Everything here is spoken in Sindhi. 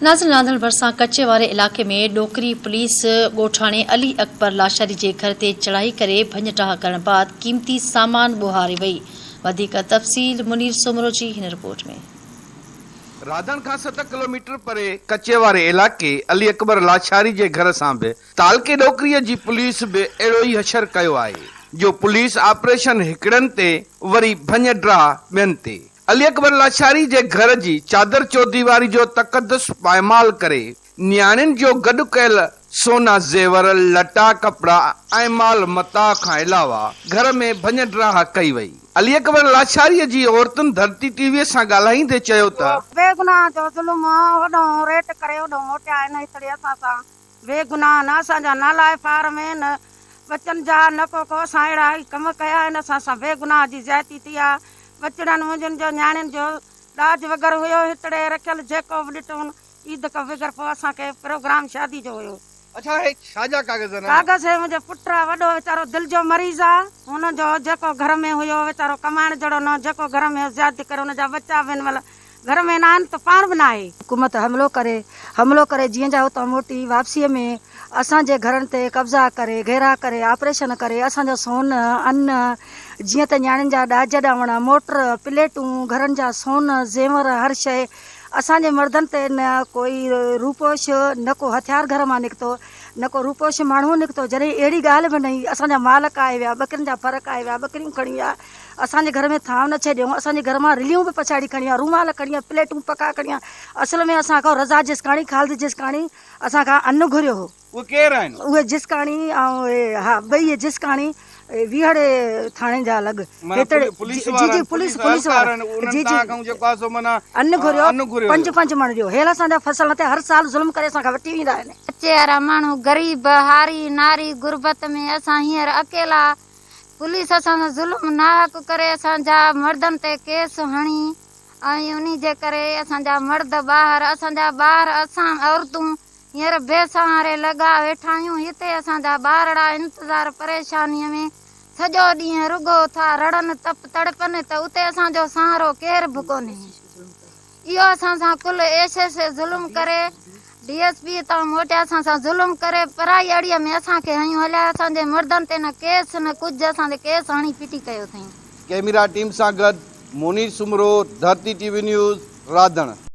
ناظرين رانڌڻ ڀرسان ڪچي واري علائقي ۾ ڏوڪري پوليس ڳوٺاڻي علي اڪبر لاشاري جي گهر تي چڙهائي ڪري ڀڃ ڊاهه ڪرڻ بعد قيمتي سامان ٻوهاري وئي وڌيڪ تفصيل منير سومرو جي هن رپورٽ ۾. راڌڻ کان ست ڪلوميٽر پري ڪچي واري علائقي علي اڪبر لاشاري جي گهر سان به تعلقي ڏوڪري جي پوليس به اهڙو ئي حشر ڪيو آهي جو پوليس آپريشن هڪڙن تي وري ڀڃ ڊاهه ٻين تي. علي اڪبر لاشاري جي گهر جي چادر چوديواري جو تقدس پائمال ڪري نياڻين جو گڏ ڪيل سونا زيور، لٽا ڪپڙا ۽ مال متاع کان علاوه گهر ۾ ڀڃ ڊاهه ڪئي وئي. علي اڪبر لاشاري جي عورتن ڌرتي ٽي وي سان ڳالهائيندي چيو ته. بيگناهه جو ظلم هوڏانهن ريٽ ڪري هوڏانهن موٽيا آهن هتڙي اسان سان بيگناهه نه اسان جا نالا ايف I R ۾ نه ٻچن جا نه ڪو ڪو اسان اهڙا ئي ڪم ڪيا آهن اسان سان بيگناهه جي زيادتي ٿي آهي ٻچڙن منهنجن جو نياڻين جو ڏاج وغيره هيو هتڙي رکيل جيڪو به ڏٺو هن عيد کان بغير پوء اسان کي پروگرام شادي جو هيو. اڇا هي ڇا جا ڪاغذ آهن؟ ڪاغذ هي منهنجو پٽ آ وڏو ويچارو دل جو مريض آ هن جو جيڪو گهر ۾ هيو ويچارو ڪمائڻ جهڙو نه هو جيڪو گهر ۾ هيو زيادتي ڪري هن جا ٻچا به هن مهل گهر ۾ نه آهن ته پاڻ به ناهي. حڪومت حملو ڪري حملو ڪري جيئن جا اتان موٽي واپسيء ۾ اسان جي گهرن تي قبضا ڪري گهيرا ڪري آپريشن ڪري اسان جو سون ان جيئن ته نياڻين جا ڏاج ڏانوڻ موٽر پليٽون گهرن جا سون زيور هر شيء اسان جي مردن تي نه ڪوئي روپوش نه ڪو هٿيار گهر مان نڪتو نه ڪو روپوش ماڻهو نڪتو جڏهن اهڙي ڳالهه به نه هئي اسان جا مال ڪاهي ويا ٻڪرين جا ڦر ڪاهي ويا ٻڪريون کڻي ويا اسان جي گهر ۾ ٿانء نه ڇڏيائون، اسان جي گهر مان رليون به پڇاڙي کڻي ويا، رومال کڻي ويا، پليٽون پکا کڻي ويا، اصل ۾ اسان کان رضا جسڪاڻي، خالد جسڪاڻي اسان کان ان گهريو هو. اهي ڪير آهن؟ اهي جسڪاڻي ۽ اهي ها ٻئي اهي جسڪاڻي ويهڙ ٿاڻي جا لڳ معنيٰ هتڙي پوليس جي وارا جي آهن، پوليس پوليس پوليس اهلڪار وارا آهن، انهن جي جي توهان کان جيڪو آهي سو معنيٰ ان گهريو ان گهريو پنج هيو. پنج مڻ ڏيو هيل اسان جا فصل تي هر سال ظلم ڪري اسان کان وٺي ويندا آهن. ڪچي وارا ماڻهو غريب هاري ناري غربت ۾ اسان هينئر اڪيلا پوليس اسان سان ظلم ناحق ڪري اسان جا مردن تي ڪيس هڻي ۽ انهي جي ڪري اسان جا مرد ٻاهر اسان جا ٻار اسان عورتون هينئر بي سهاري لڳا ويٺا آهيون هتي اسان جا ٻارڙا انتظار پريشاني ۾ سڄو ڏينهن رڳو ٿا رڙن تپ تڙپن ته اتي اسان جو سهارو ڪير به ڪونهي. اهو اسان سان ڪل ايس ايس اي ظلم ڪري ڊي ايس پي تان موٽيا اسان سان ظلم ڪري پرائي اڙي ۾ اسان کي هنيون هليا اسان جي مردن تي نه ڪيس نه ڪجهه اسان تي ڪيس هڻي ڦٽي ڪيو اٿئين. ڪئميرا ٽيم سان گڏ Munir Soomro, Dharti T V news, Radhan.